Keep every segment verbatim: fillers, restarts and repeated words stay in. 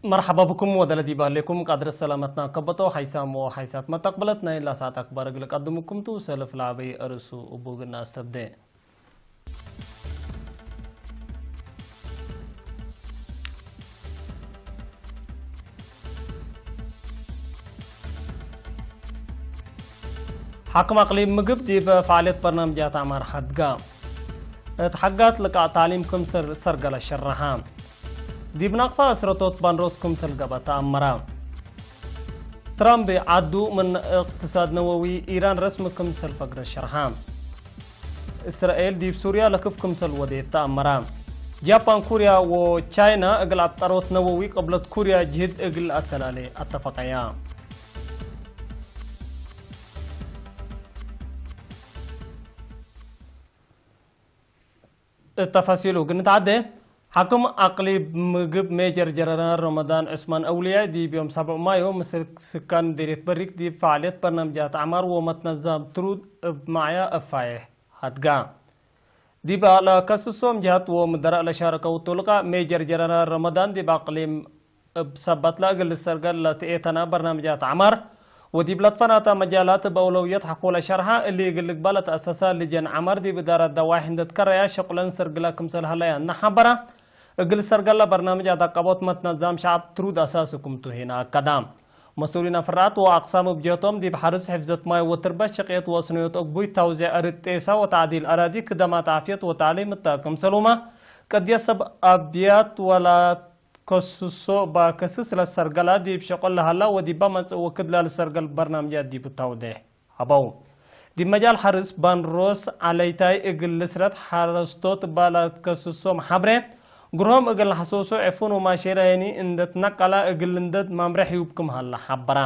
መርሐባ ብኩም ወደለ ዲብ ህሌኩም ቃድር ሰላመትና ከበቶ ሓይሳም ወሓይሳት መተቅብለት ናይ ላሳት አክባር እግል ቀድምኩም ቱ። ሰልፍ ለዐበይ እርሱ እቡ ግና አስተብደ። ሓክም አቅሊም ምግብ ዲብ ፈዓልየት በርናምጃት አዕማር ሐድጋ። እት ሐጋት ልቃእ ታሊም ክም ስር ሰርገለ ሸረሐ። ዲብ ናቅፋ እስረቶት ባንሮስ ክምሰል ገብአ ተአመረ። ትራምፕ ዐዱ ምን እቅትሳድ ነወዊ ኢራን ረስሚ ክምሰል ፈግረ ሸርሐ። እስራኤል ዲብ ሱርያ ለክፍ ክምሰል ወዴት ተአመረ። ጃፓን፣ ኩርያ ወቻይና እግል አብጠሮት ነወዊ ቅብለት ኩርያ ጅህድ እግል አተላሌ አተፈቀያ። እት ተፋሲሉ እግል ንትዓዴ፣ ሓክም አቅሊም ምግብ ሜጀር ጀነራል ረመዳን ዑስማን አውልያይ ዲብ ዮም ሰብዕ ማዮ ምስል ስካን ምዴርየት በሪክ ዲብ ፈዓልየት በርናምጃት አዕማር ወመትነዛም ትሩድ እብ ማዕያ እፋዬሕ ሀድጋ። ዲብ ለከስሶም ጀሀት ወምደራእ ለሻረከው ቱ ልቃእ ሜጀር ጀነራል ረመዳን ዲብ አቅሊም እብ ሰበት ለእግል ልሰርገል ለትኤተና በርናምጃት አዕማር ወዲብ ለትፈናተ መጃላት እብ አውለውየት ሐቆለ ሸርሐ። እሊ እግል ልግበእ ለተአሰሰ ልጀን ዐመር ዲብ እዳረት ደዋይሕ እንዴ ትከረያ ሸቁለን ሰርግለ ክምሰል ሀለያ እናሐበረ። እግል ሰርገለ በርናምጅ አዳቀቦት መትነዛም ሸዐብ ትሩድ አሳሲ ክምቱ ሄነ አከደ። መስኡሊን ፍርዐት ወአቅሳም እብ ጀህቶም ዲብ ሐርስ፣ ሕፍዘት ማይ ወትርበት፣ ሸቅየት ወአስነዮት አግቡይ፣ ተውዜዕ አርድ ጤሳ ወተዕዲል አራዲ፣ ክደማት ዓፍየት ወተዕሊም እተ ክምሰሉመ ቅድየት ሰብ አብያት ወላ ከስሶ እባ ከስስ ለሰርገላ ዲብ ሸቁል ለሀላ ወዲባ መጽእ ወክድ ለልሰርገል በርናምጃት ዲብ ታውዴሕ ሀበው። ዲብ መጃል ሐርስ ባንሮስ ዐለይታይ እግል ልስረት ሐረስቶት እባ ለትከስሶም ሐብሬ፣ ግርሆም እግል ለሐሶሶ ዕፉን ወማሼለ ሄኒ እንዴ ትነቀላ እግል ልንደድ መምሬሕ ህዩብ ክም ሀላ ሐበራ።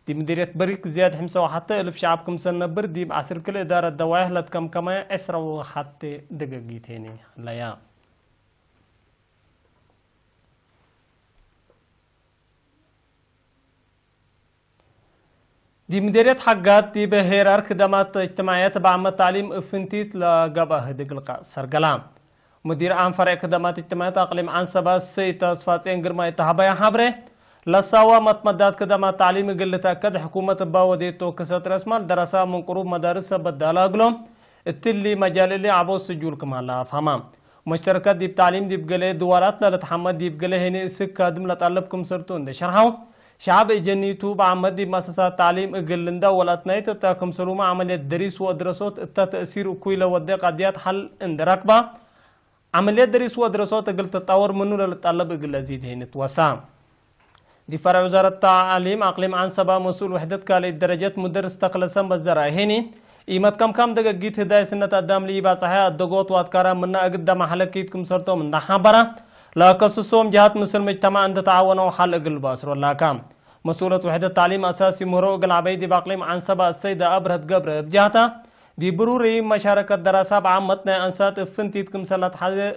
ዲብ ምዲርየት በሪክ ዝያድ ሕምሰ ወሐቴ እልፍ ሸዐብ ክምሰል ነብር ዲብ ዐስር ክልኤ እዳረት ደዋይሕ ለትከምከመየ ዕስረ ወሐቴ ደገጊት ሄኒ ሀለያ። ዲብ ምዴርየት ሐጋት ዲብ ሄራር ክደማት እጅትማዕየት በዐመት ተዕሊም እብ ፍንቲት ለገብአ ህድግ ልቃእ ሰርገላ። ሙዲር ዓም ፈሬዕ ክደማት እጅትማዕየት አቅሊም ዐንሰበ ሰይድ ተስፋጼን ግርማይ እተ ሀበያ ሐብሬ፣ ለሳዋ መትመዳት ክደማት ተዕሊም እግል ልትአከድ ሕኩመት እባ ወዴቶ ክሰት ረስማል ደረሳ ምን ቅሩብ መዳርስ ሰበት ዳላ እግሎም፣ እትሊ መጃል እሊ ዐቦት ስጁል ክም ሀለ አፍሀመ። መሽተረከት ዲብ ተዕሊም ዲብ ገሌ ድዋራት ለልትሐመድ ዲብ ገሌ ሄኒ እስክ ካድም ለጠልብ ክምሰልቱ እንዴ ሸርሐው፣ ሸዐብ እጀኒቱ በዐመት ዲብ መአሰሳት ተዕሊም እግል ልንዳወል አትናይት እተ ክምሰሉመ ዐመልየት ደሪስ ወአድረሶት እተ ተእሲር እኩይ ለወዴ ቀድያት ሐል እንዴ ረክባ፣ ዐመልየት ደሪስ ወአድረሶት እግል ትጣወር ምኑ ለልጠለብ እግል አዚድ ሄኒ ትወሳ። ዲብ ፈርዕ ውዛረት ተዕሊም አቅሊም ዐንሰበ መስኡል ውሕደት ካልኢት ደረጀት ሙደርስ ተክለሰንበት ዘርአይ ሄኒ፣ ኢመትከምካም ደገጊት ህዳይ ስነት አዳም ለኢባጽሐ አደጎት ወአትካራ ምነ እግል ደመ ሐለኪት ክምሰልቶም እንደ ሐበረ፣ ለከስሶም ጀሃት ምስል መጅተማዕ እንደ ተዓወነው ሐል እግል ባስሮ ላካ። መስኡለት ውሕደት ተዕሊም አሳሲ ምህሮ እግል ዐበይ ዲብ አቅሊም ዐንሰበ አሰይደ አብርሀት ገብረ እብ ጀህታ፣ ዲብ ብሩሪ መሻረከት ደራሳ በዓመት ናይ አንሳት እብ ፍንቲት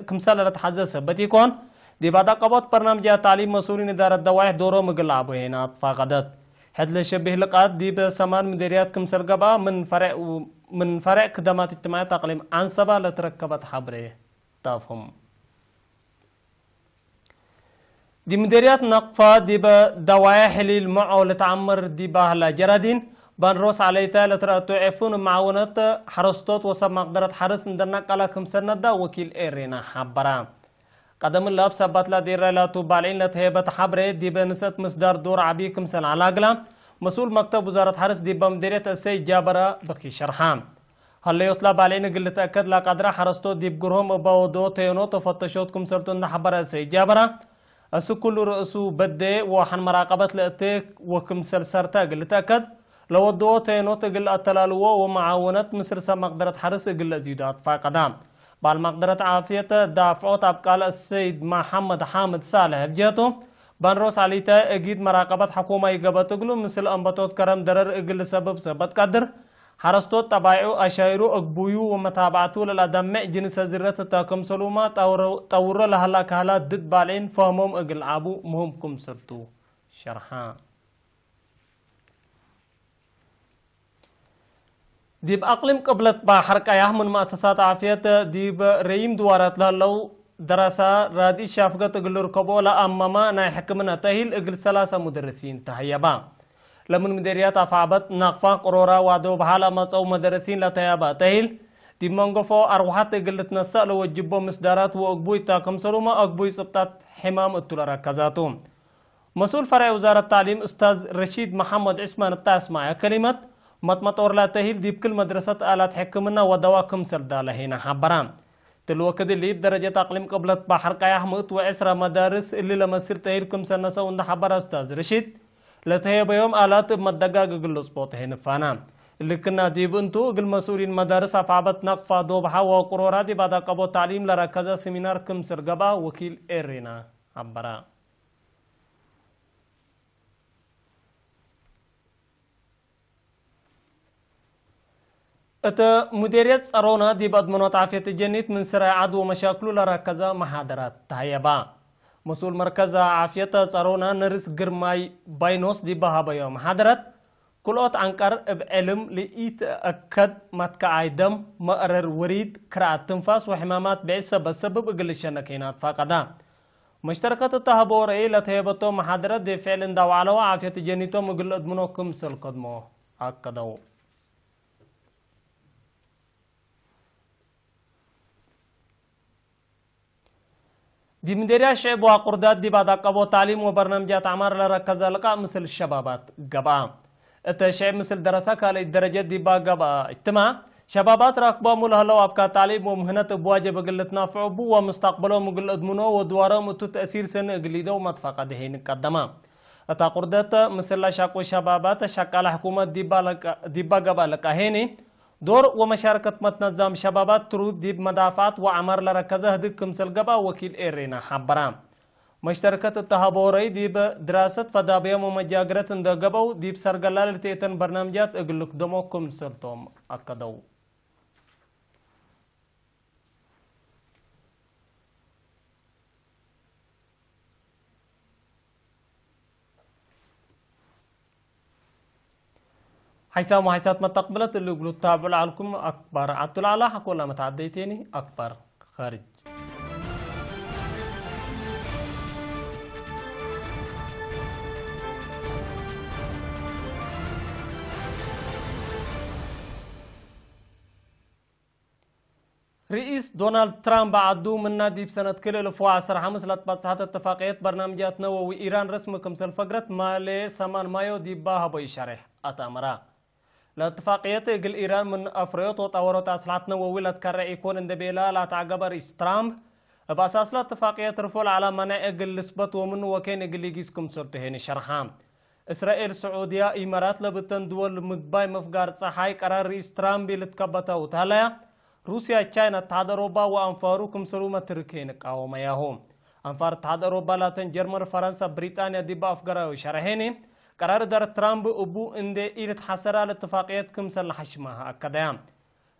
ክምሰል ለትሐዘ ሰበት ኢኮን፣ ዲብ አዳቀቦት በርናምጅያት ተዕሊም መስኡሊን እዳረት ደዋይሕ ዶሮም እግል ለዐቡ ሄና ትፋቀደት። ሕድ ለሸቢህ ልቃት ዲብ ሰማን ምዴርያት ክምሰል ገብአ፣ ምን ፈሬዕ፣ ምን ፈሬዕ ክደማት እጅትማዕያት አቅሊም ዐንሰባ ለትረከበት ሐብሬ ዳፍሁም። ዲብ ምዴርያት ነቅፋ ዲበ ደዋዬሕ ሕሊል መዖ ልትዐምር ዲበ ሀላ ጀራዲን፣ ባንሮስ ዐለይታይ ለትረአቱ ዔፉን መዓውነት ሐረስቶት ወሰብ መቅደረት ሐርስ እንደ ነቀለ ክምሰል ነዳ ወኪል ኤሬና ሐበረ። ቀደም እለ እብ ሰባትላ ዴራይ ላቱ ባልዒን ለትሄበት ሐብሬ ዲበ ንሰት ምስዳር ዶር ዐቢ ክምሰል ዐለ እግላ፣ መስኡል መክተብ ውዛረት ሐርስ ዲበ ምዴርየት እሰይ ጃበረ በኪ ሸርሐ። ሀለዮትላ ባልዒን እግል ልትአከድ ለቀድረ ሐረስቶት ዲብ ግርሆም እበ ወድኦ ተየኖ ተፈተሾት ክምሰልቱ እንደ ሐበረ እሰይ ጃበረ፣ እስክ ኩሉ ርእሱ በዴ ወሐን መራቀበት ለእቴ ወክምሰል ሰርተ እግል ልትአከድ፣ ለወድኦ ተየኖት እግል አተላልዎ ወመዓወነት ምስል ሰብ መቅደረት ሐርስ እግል ለአዚዱ አትፋቀዳ። ባል መቅደረት ዓፍየት ዳፍዖት አብቃለ ሰይድ መሐመድ ሓምድ ሳልሕ እብ ጀህቱ፣ ባንሮስ ዐሊታይ እጊድ መራቀበት ሐኩማይ ገብአት እግሉ፣ ምስል አንበቶት ከረም ደረር እግል ልሰብብ ሰበት ቀድር፣ ሐረስቶት ጠባይዑ፣ አሻይሩ፣ እግቡዩ ወመታብዐቱ ለለአደምዕ ጅንሰ ዝረት እተ ክምሰሉመ ጠውሮ ለሀላ ከህላ ድድ ባልዒን ፈህሞም እግል ዐቡ ምህም ክምሰልቱ ሸርሐ። ዲብ አቅሊም ቅብለት ባሕር ቀያሕ ምን መአሰሳት ዓፍየት ዲብ ረዪም ድዋራት ለህለው ደረሳ ራድኢት ሻፍገት እግል ልርከቦ ለአመመ ናይ ሕክምነ ተሂል እግል ሰላሰ ሙደርሲን ተሀየባ። ለምን ምዴርያት አፍዐበት፣ ናቅፋ፣ ቅሮራ ወዶብሐ ለመጸው መደርሲን ለተያበ ተሂል፣ ዲብ መንገፎ አርወሐት እግል ልትነሰእ ለወጅቦ ምስዳራት ወእግቡይ እተ ክምሰሉመ አግቡይ ጽብጠት ሕማም እቱ ለረከዛቱ። መስኡል ፈርዕ ውዛረት ተዕሊም ኡስታዝ ረሺድ መሐመድ ዑስማን እተ አስመዐ ከሊመት፣ መጥመጦር ለተሂል ዲብ ክል መድረሰት አላት ሕክምና ወደዋ ክምሰል ዳለሄነ ሐበረ። ትል ወክድ እሊ፣ እብ ደረጀት አቅሊም ቅብለት በሐር ቀያሕ ምእት ወዕስረ መዳርስ እሊ ለመስል ተሂል ክምሰል ነሰው እንደ ሐበረ ኡስታዝ ረሺድ፣ ለተሄበዮም አላት እብ መደጋግ እግል ልጽቦ ተሄ ንፋና። እሊ ክና ዲብ እንቱ፣ እግል መስኡሊን መዳርስ አፍዐበት ናቅፋ፣ ዶብሐ ወቅሮራ ዲብ አዳቀቦ ተዕሊም ለረከዘ ሲሚናር ክምሰል ገብአ ወኪል ኤሬና ሐበረ። እት ሙዴርየት ጸሮና ዲብ አድመኖት ዓፍየት ጀኒት ምን ስራይ ዐድ ወመሻክሉ ለረከዘ መሓደራት ተሀየባ። መስኡል መርከዝ ዓፍየት ጸሮና ነርስ ግርማይ ባይኖስ ዲብ ሀበዮ መሓደረት፣ ክልኦት ዐንቀር እብ ዕልም ለኢትአከድ መትከዓይ ደም፣ መእረር ውሪድ፣ ክርአት ትንፋስ ወሕማማት ብዕድ ሰበት ሰብብ እግል ልሸነ ኬናት ፈቀዳ። መሽተርከት እተ ሀበው ረአይ ለተሄበቶም መሓደረት ዲብ ፍዕል እንዳ ወዐለው ዓፍየት ጀኒቶም እግል ለአድምኖ ክምሰል ከድሞ አከደው። ዲብ ምዴርያት ሽዕብ ወአቁርዳት ዲብ አዳቀቦ ተዕሊም ወበርናምጃት ዐማር ለረከዘ ልቃእ ምስል ሸባባት ገብአ። እተ ሽዕብ ምስል ደረሰ ካልእት ደረጀት ዲባ ገብአ እጅትማዕ፣ ሸባባት ራክቦሙ ለህለው አፍካር ተዕሊም ወምህነት እብ ዋጅብ እግል ልትናፍዑ እቡ ወምስተቅበሎም እግል እድምኖ ወድዋሮም እቱ ተእሲር ሰኒ እግል ሊደው መትፈቀድ ህይ ንቀደመ። እት አቁርደት ምስል ለሸቁ ሸባባት ሸቃለ ሕኩመት ዲባ ለቀ-፣ ዲባ ገብአ ልቃእ ሄኒ፣ ዶር ወመሻርከት መትነዛም ሸባባት ትሩድ ዲብ መዳፍዐት ወዐማር ለረከዘ ህድግ ክምሰል ገብአ ወኪል ኤሬና ሐበረ። መሽተርከት እተ ሀበው ረአይ ዲብ ድራሰት ፈዳብያም ወመጃግረት እንደ ገብአው፣ ዲብ ሰርገላ ለልትኤተን በርናምጃት እግል ልክደሞ ክምሰልቶም አከደው። ሐይሳም ወሐይሳት መተቅብለት እሊ እግሉ ትታብዑ ለዐልኩም አክባር ዐቱ ለዐለ ሐቆላ መትዐደይቴኒ አክባር ኻርጅ። ርኢስ ዶናልድ ትራምፕ ዐዱ ምና ዲብ ሰነት ክልኤ እልፍ ወዐስር ሐምስ ለትበጽሐት እትፋቅየት በርናምጃት ነወዊ ኢራን ረስሚ ክምሰል ፈግረት ማሌ ሰማን ማዮ ዲባ ሀቦ ኢሸሬሕ አትአመራ። ለእትፋቅየት እግል ኢራን ምን አፍረዮት ወጣወሮት አስልሐት ነወዊ ለትከሬ ኢኮን እንዴ ቤለ ለአትዐገበ ርኢስ ትራምፕ፣ እብ አሳስ ለእትፋቅየት ርፎ ለዐለ መነዕ እግል ልስበት ወምኑ ወኬን እግል ኢጊስ ክምሰልቱ ሄኒ ሸርሐ። እስራኤል፣ ስዑድያ፣ ኢመራት ለብተን ድወል ምግባይ ምፍጋር ጸሓይ ቀራር ርኢስ ትራምፕ ኢልትከበተው ተህለያ፣ ሩስያ፣ ቻይና፣ እትሓድ አውሮባ ወአንፋሩ ክምሰሉመ ትርኬ ንቃወመያሁ። አንፋር እትሓድ አውሮባ ላተን ጀርመን፣ ፈረንሳ፣ ብሪጣንያ ዲብ አፍገራዩ ሸረሔኒ፣ ቀራር እዳረት ትራምፕ እቡ እንዴ ኢልትሐሰራ ለእትፋቅየት ክምሰል ለሐሽማሀ አከደያ።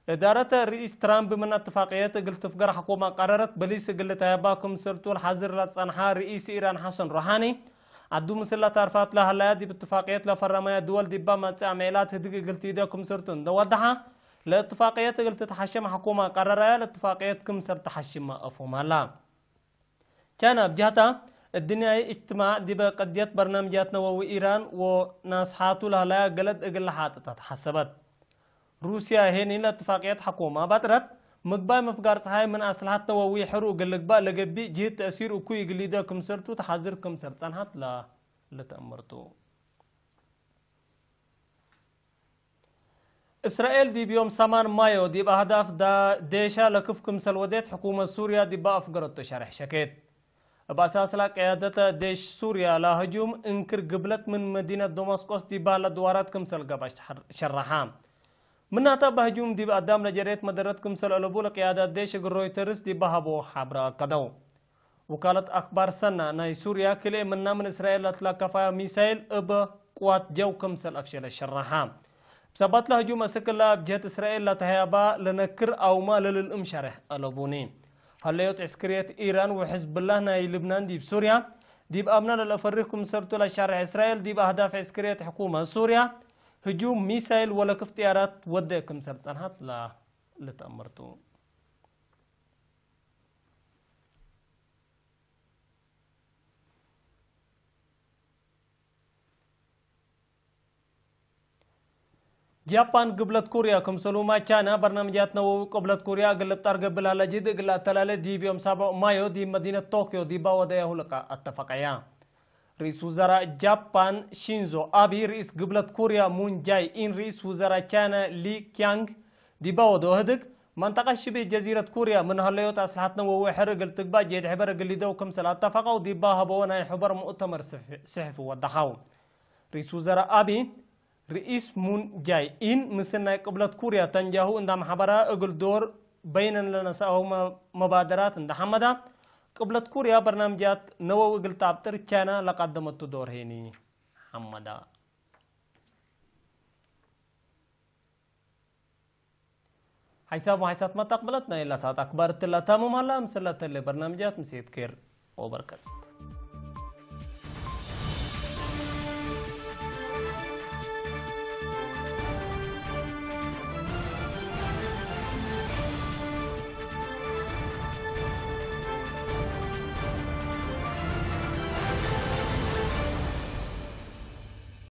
እዳረት ርኢስ ትራምፕ ምን እትፋቅየት እግል ትፍገር ሐኮመ ቀረረት፣ በሊስ እግል ልትሀየባ ክምሰልቱ ለሐዝር ለጸንሐ ርኢስ ኢራን ሐሰን ሩሓኒ፣ ዐዱ ምስል ለታርፋት ለሀለያ ዲብ እትፋቅየት ለፈረመያ ድወል ዲባ መጽአ ምዕላት ህድግ እግል ቲደ ክምሰልቱ እንደ ወደሐ፣ ለእትፋቅየት እግል ትትሐሽም ሐኮመ ቀረረያ፣ ለእትፋቅየት ክምሰል ተሐሽመ አፎም ሀላ። ቻይና እብ ጀህታ፣ እድንያይ እጅትማዕ ዲበ ቀድየት በርናምጃት ነወዊ ኢራን ወናስሓቱ ለህለያ ገለድ እግል ለሓጥጠት ሐሰበት። ሩስያ ሄኒ ለእትፋቅየት ሐኮማ ባጥረት፣ ምግባይ ምፍጋር ጸሓይ ምን አስልሐት ነወዊ ሕሩ እግል ልግባእ ለገብእ ጅህት ተእሲር እኩይ እግል ሊደ ክምሰልቱ ተሐዝር ክምሰል ጸንሐት ለልትአመርቱ። እስራኤል ዲብ ዮም ሰማን ማዮ ዲብ አህዳፍ ዳ-፣ ዴሻ ለክፍ ክምሰል ወዴት ሕኩመት ሱርያ ዲባ አፍገረቱ ሸርሕ ሸኬት። እብ አሳስላ ቅያደተ ዴሽ ሱርያ ለህጁም እንክር ግብለት ምን መዲነት ዶማስቆስ ዲባ ለድዋራት ክምሰል ገብአ ሸር-፣ ሸረሓ። ምናተ በህጁም ዲብ አዳም ለጀሬት መደረት ክምሰል አለቡ ለቅያዳት ዴሽ እግል ሮይተርስ ዲባ ሀቦ ሐብረ አከደው። ውካለት አክባር ሰና ናይ ሱርያ፣ ክልኤ ምና ምን እስራኤል ለትለከፋያ ሚሳይል እብ ቅዋት ጀው ክምሰል አፍሸለ ሸረሐ። እብ ሰባት ለህጁም አስክ እለ እብ ጀህት እስራኤል ለተሀያባ ለነክር አውማ ለልልእም ሸሬሕ አለቡኒ። ሀለዮት ዕስክርየት ኢራን ወሕዝብላህ ናይ ልብናን ዲብ ሱርያ፣ ዲብ አምና ለለአፈርህ ክምሰልቱ ለሻሬሕ እስራኤል፣ ዲብ አህዳፍ ዕስክርየት ሕኩመት ሱርያ ህጁም ሚሳይል ወለክፍ ጥያራት ወዴ ክምሰል ጸንሐት ለልትአመርቱ። ጃፓን ግብለት ኩርያ ክምሰሉማ ቻይና በርናምጃት ነወዊ ቅብለት ኩርያ እግል ልብጠር ገብእ ለሀለ ጅህድ እግል ለአተላሌ ዲብ ዮም ሳብዕ ማዮ ዲብ መዲነት ቶክዮ ዲባ ወደያሁ ልቃእ አተፈቀያ። ርኢስ ውዘራእ ጃፓን ሺንዞ አቢ፣ ርኢስ ግብለት ኩርያ ሙን ጃይ ኢን፣ ርኢስ ውዘራእ ቻይና ሊ ኪያንግ ዲባ ወደው ህድግ፣ መንጠቀት ሽቤ ጀዚረት ኩርያ ምን ሀለዮት አስልሐት ነወዊ ሕር እግል ትግባእ ጄድ ሕበር እግል ሊደው ክምሰል አተፈቀው ዲባ ሀበወ ናይ ሕበር ሙእተመር ስሕ-፣ ስሕፊ ወደሐው። ርኢስ ውዘራእ አቢ፣ ርኢስ ሙን ጃይ ኢን ምስል ናይ ቅብለት ኩርያ ተንጃሁ እንዳ መሐበራ እግል ዶር በይነን ለነስአው መ-፣ መባደራት እንዳ ሐመዳ፣ ቅብለት ኩርያ በርናምጃት ነወዊ እግል ተአብጥር ቻይና ለቀደመቱ ዶር ሄኒ ሐመዳ። ሐይሳብ ወሐይሳት መተቅብለት ናይ ለሳት አክባር እትለ ታምም ሀላ፣ ምስለ ተሌ በርናምጃት ምሴት ኬር ወበርከት።